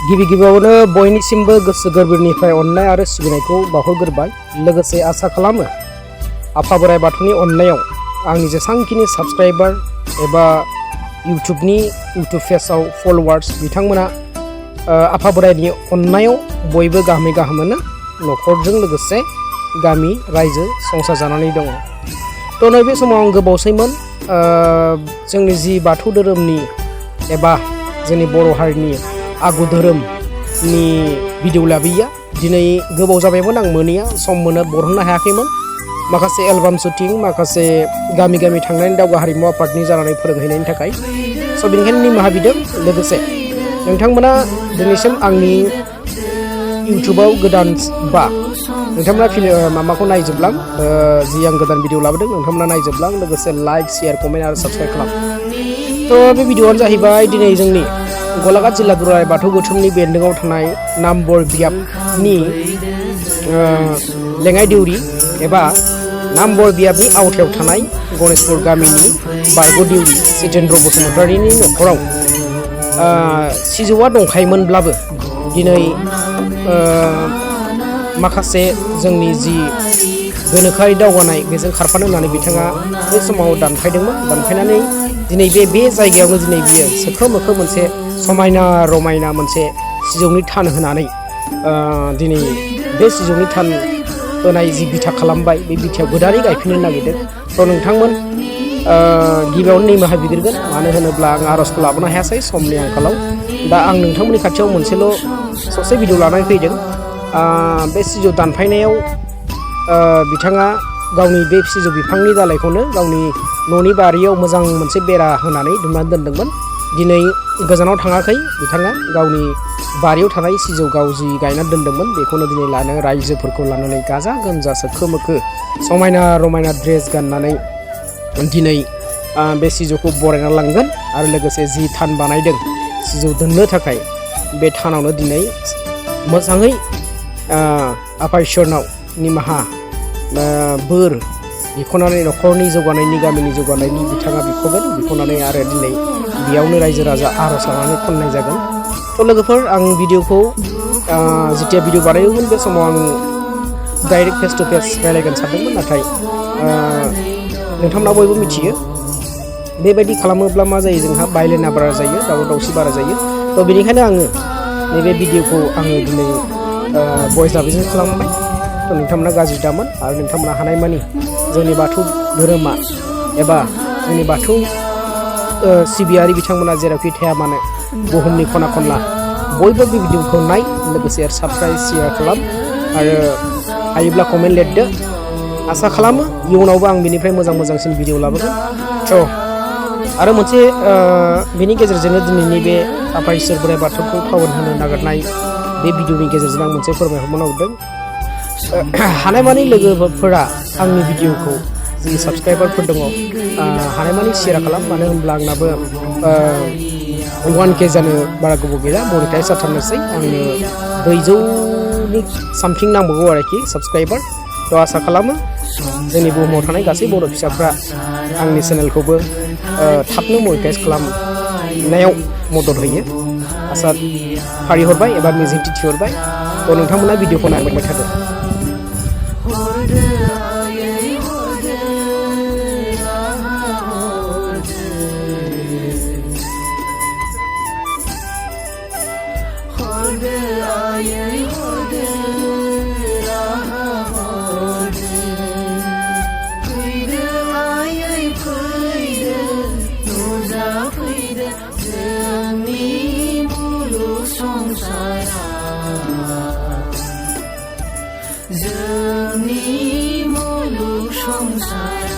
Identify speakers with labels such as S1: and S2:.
S1: गिबि गिबियावनो बयनिसिमबो गोसो गोरबोनिफ्राय अननाय आरो सिबिनायखौ बावहरग्रोबाय। लोगोसे आसा खालामो आफा बोराइ बाथौनि अननायाव आंनि जेसांखिनि साबस्क्राइबार एबा इउटुब पेजआव फलोवार्स बिथांमोना आफा बोराइनि अननायाव बयबो गाहामै गाहामानो न'खरजों लोगोसे गामि रायजो संसार जानानै दङ। थ' नैबे समाव आं गोबावसैमोन जोंनि जि बाथौ धोरोमनि एबा जोंनि बर' हारिनि आगु धोरोमनि भिडिअ लाबोया। दिनै गोबाव जाबायमोन आं मोनैया, सम मोनो बरहननो हायाखैमोन। माखासे एलबाम शुटिं, माखासे गामि गामि थांनानै दावगा हारिमु आफादनि जानानै फोरोंहैनायनि थाखाय स' बेनिखायनो निमाहा बिदों। लोगोसे नोंथांमोना दिनैसिम आंनि इउटुबाव गोदान बा नोंथांमोना माबाखौ नायजोबलां, जि आं गोदान भिडिअ लाबोदों नोंथांमोना नायजोबलां। लोगोसे लाइक, शेयार, कमेन्ट आरो साबस्क्राइब खालाम। थ' बे भिडिअआनो जाहैबाय दिनै जोंनि गलाघाट जिल्ला दुलाराय बाथौ गौथुमनि बेन्दोंआव थानाय नामबर बियाबनि लेङाइ देउरि एबा नामबर बियाबनि आवथायाव थानाय गणेशपुर गामिनि बारग' देउरि जितेन्द्र बसुमतारीनि न'खराव सिजौआ दंखायोमोनब्लाबो दिनै माखासे जोंनि जि गोनोखोआरि दावगानाय बेजों खारफानो होननानै बिथाङा बै समाव दानफायदोंमोन। दानफायनानै दिनै बे जायगायावनो दिनै बियो सोखो मोखो मोनसे समायना रमायना मोनसे सिजौनि थान होनानै दिनै बे सिजौनि थान होनाय जि बिथा खालामबाय, बे बिथायाव गोदानै गायफिननो नागिरदों। थ' नोंथांमोन गिबियावनो निमाहा बिग्रोगोन, मानो होनोब्ला आं आर'जखौ लाबोनो हायासै समनि आंखालाव। दा आं नोंथांमोननि खाथियाव मोनसेल' ससे भिडिअ लानानै फैदों। बे सिजौ दानफायनायाव बिथाङा गावनि बे सिजौ बिफांनि दालाइखौनो गावनि न'नि बारियाव मोजां मोनसे बेरा होनानै दुमनानै दोनदोंमोन। दिनै गोजानाव थाङाखै बिथाङा, गावनि बारियाव थानाय सिजौ गाव जि गायनानै दोनदोंमोन बेखौनो दिनै लानो रायजोफोरखौ लानानै गाजा गोमजा सोखो मोखो समायना रमायना ड्रेस गाननानै दिनै बे सिजौखौ बरायना लांगोन। आरो लोगोसे जि थान बानायदों सिजौ दोननो थाखाय, बे थानावनो दिनै मोजाङै आफा इसोरनाव निमाहा बोर बिख'नानै न'खरनि जौगानायनि गामिनि जौगानायनि बिथाङा बिख'नानै आरो दिनै बेयावनो रायजो राजा आर'ज लानानै खननाय जागोन। थ' लोगोफोर, आं भिडिअखौ जेथिया भिडिअ बानायोमोन बे समाव आं डाइरेक्ट फेस टु फेस रायलायगोन सानदोंमोन, नाथाय नोंथांमोना बयबो मिथियो बेबायदि खालामोब्ला मा जायो, जोंहा बायलायना बारा जायो, दावराव दावसि बारा जायो। थ' बेनिखायनो आङो नैबे भिडिअखौ आङो दिनै भइस दाबिजों खालामबाय। थ' नोंथांमोना गाज्रि दामोन आरो नोंथांमोना हानायमानि जोंनि बाथौ धोरोमा एबा जोंनि बाथौ सिबियारि बिथांमोना जेरावखि थाया मानो बुहुमनि खना खनला बयबो बे भिडिअखौ नाय। लोगोसे साबस्क्राइब, शेयार खालाम आरो हायोब्ला कमेन्ट लिरदो। आसा खालामो इयुनावबो आं बेनिफ्राय मोजांसिन भिडिअ लाबोगोन। थ' आरो मोनसे बेनि गेजेरजोंनो दिनैनि बे आफा इसोर बोराइ बाथौखौ पावन होनो नागिरनाय बे भिडिअनि गेजेरजों आं मोनसे फोरमायहरनो नागिरदों। हानायमानि लोगोफोरा आंनि भिडिअखौ जि साबस्क्राइबारफोर दङ हानायमानि शेयार खालाम, मानो होनब्ला आंनाबो 1K जानो बारा गोबाव गैला, मनिटाइज जाथारनोसै। आंनो 200नि सामथिं नांबावगौ आरोखि साबस्क्राइबार। थ' आसा खालामो जोंनि बुहुमाव थानाय गासै बर' फिसाफ्रा आंनि चेनेलखौबो थाबनो मनिटाइज खालामनायाव मदद होयो आसा फारिहरबाय एबा मिजिं थिथिहरबाय। थ' नोंथांमोना भिडिअखौ नायबाय थादो।
S2: जोंनि मुलुग संसार